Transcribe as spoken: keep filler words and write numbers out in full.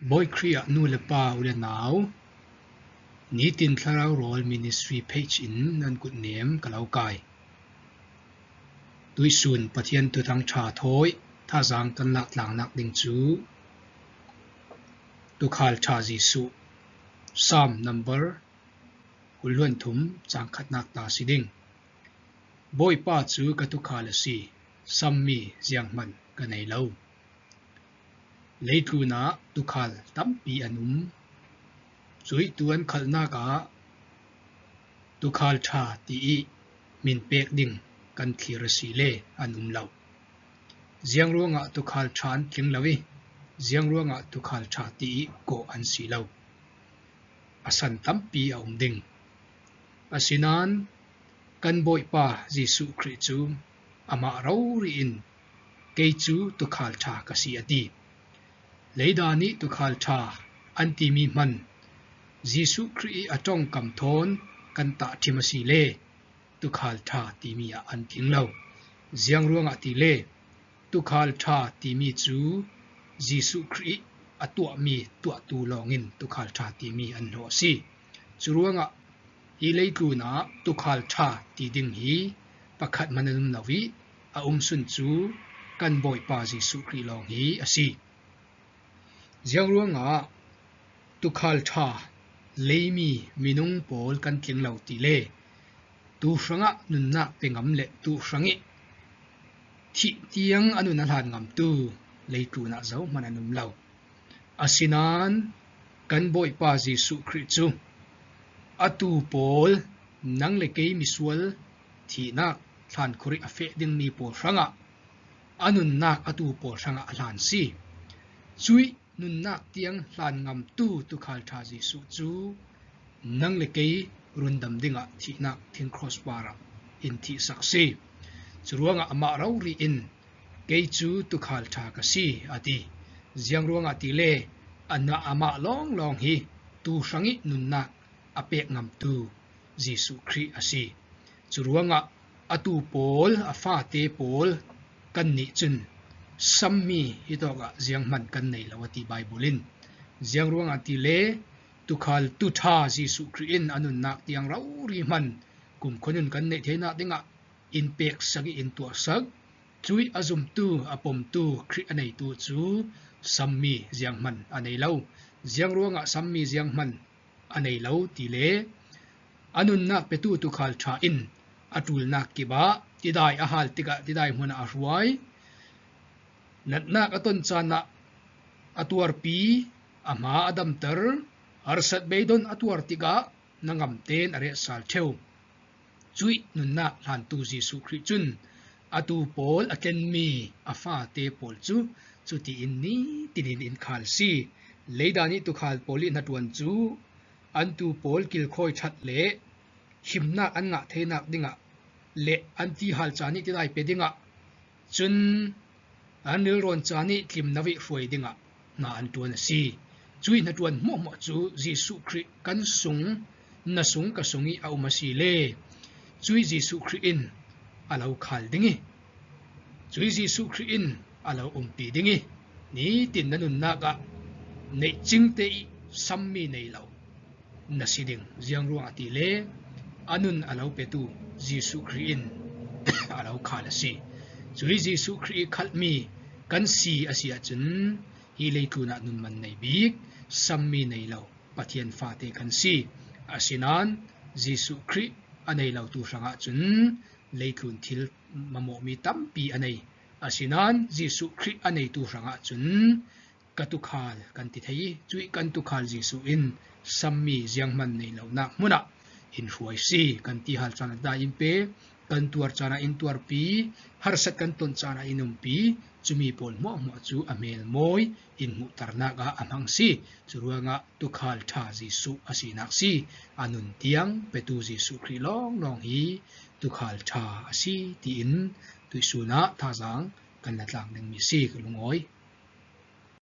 Bawi Khrih ah nu le pa, u le nau, nitin Thlarau Rawl Ministry page in nan kutnem ka lo kai. Tuihsun Pathian thuthang ṭha thawi thazang kan lak tlangnak ding cu Tuukhal ṭha Jesuh, Psalm number kul hluan thum, cang khatnak ta si ding. Bawipa cu ka tuukhal a si, sammi zianghman ka nei lo. Leitlun ah tuukhal tampi an um. Cuih tu an khalhnak ah tuukhal ṭha ti i min pek ding kan thlir a si le an um lo. Ziang ruangah tuukhal ṭha an tling lo i, ziang ruangah tuukhal ṭha ti i kawh an si lo. A san tampi a um ding. Asinain kan Bawipa Jesuh Khrih cu amah rori in, "Kei cu tuukhal ṭha ka si," a ti. Leidan ih tuukhal ṭha an timi hman Jesuh Khrih ih a ṭongkam thawn kan tahṭhim a si le tuukhal ṭha timi ah an tling lo. Ziang ruangah ti le tuukhal ṭha timi cu Jesuh Khrih ih a tuahmi tuahtu lawngin tuukhal ṭha timi an hlawh a si. Curuangah hi leitlun ah tuukhal ṭha ti ding hi pakhat hman an um lo i, a um sun cu kan Bawipa Jesuh Khrih lawng hi a si. Ziang ruangah tuukhal ṭha leimi minung pawl kan tling lo ti le tuuhrangah nunnak pe ngam le tuuhrang ih thih tiang a nun a hlan ngamtu leitlun ah zohman an um lo. Asinain kan Bawipa Jesuh Khrih cu a tuu pawl, nang le kei misual thihnak hlan khurih a feh dingmi pawl hrangah, a nunnak a tuu pawl hrangah a hlan si. Cuih nunnak tiang hlan ngamtu tuukhal ṭha Jesuh cu nang le kei rundam dingah thihnak thing cross par ah in thihsak si. Curuangah amah rori in, "Kei cu tuukhal ṭha ka si," a ti. Ziang ruangah ti le, a na amah lawnglawng hi tuuhrang ih nunnak a pek ngamtu Jesuh Khrih a si. Curuangah a tuu pawl, a fate pawl kannih cun sammi hitawkah zianghman kan nei lo a ti Baibal in. Ziang ruangah ti le tuukhal tuuṭha Jesuh Khrih in a nunnak tiang rori hman kumkhua nun kan neih theinak dingah in peksak ih in tuahsak. Cuih a zumtu, a pomtu Khrih a neitu cu sammi zianghman a nei lo. Ziang ruangah sammi zianghman a nei lo ti le, a nunnak petu tuukhal ṭha in a ṭulnak kip ah tidai a hal tikah tidai hmun ah a hruai. Natnak a ton caan ah a tuarpi, a hma a damter, harsat beidon a tuar tikah na ngamten a retsal ṭheu. Cuih nunnak hlantu Jesuh Khrih cun a tuu pawl, a tlenmi a fate pawl cu cutiin nitin in in khal si. Leidan ih tuukhal pawl ih hnaṭuan cu an tuu pawl kilkhawi ṭhat le himnak an ngah theinak dingah le an tihal caan ih tidai pe dingah, cun an rilrawn caan ih tlimno ih hruai dingah hna an ṭuan a si. Cuih hnaṭuan hmuahhmuah cu Jesuh Khrih kan sung, na sung, ka sung ih a um a si le cuih Jesuh Khrih in a lo khal ding ih, cuih Jesuh Khrih in a lo umpi ding ih, nitin na nunnak ah neih cingte ih sammi nei lo na si ding. Ziang ruangah ti le a nun a lo petu Jesuh Khrih in a lo khal a si. Cuih Jesuh Khrih ih khalhmi kan si a si ahcun hi leitlun ah nun man nei bik, sammi nei lo Pathian fate kan si. Asinain Jesuh Khrih a nei lotu hrangah cun leitlun thil mamawhmi tampi a nei. Asinain Jesuh Khrih a neitu hrangah cun ka tuukhal kan ti thei ih, cuih kan tuukhal Jesuh in sammi zianghman nei lonak hmunah in hruai si. Kan tihal caan ah tidai in pe, kan tuar caan ah in tuarpi, harsat kan ton caan ah in umpi, cumi pawl hmuahhmuah cu a hmelmawi in hmuhternak ah a hmang si. Curuangah tuukhal ṭha Jesuh a sinak si. A nun tiang petu Jesuh Khrih lawnglawng hi tuukhal ṭha a si, tiin tuihsun ah thazang kan la tlang dingmi si. Ka lungawi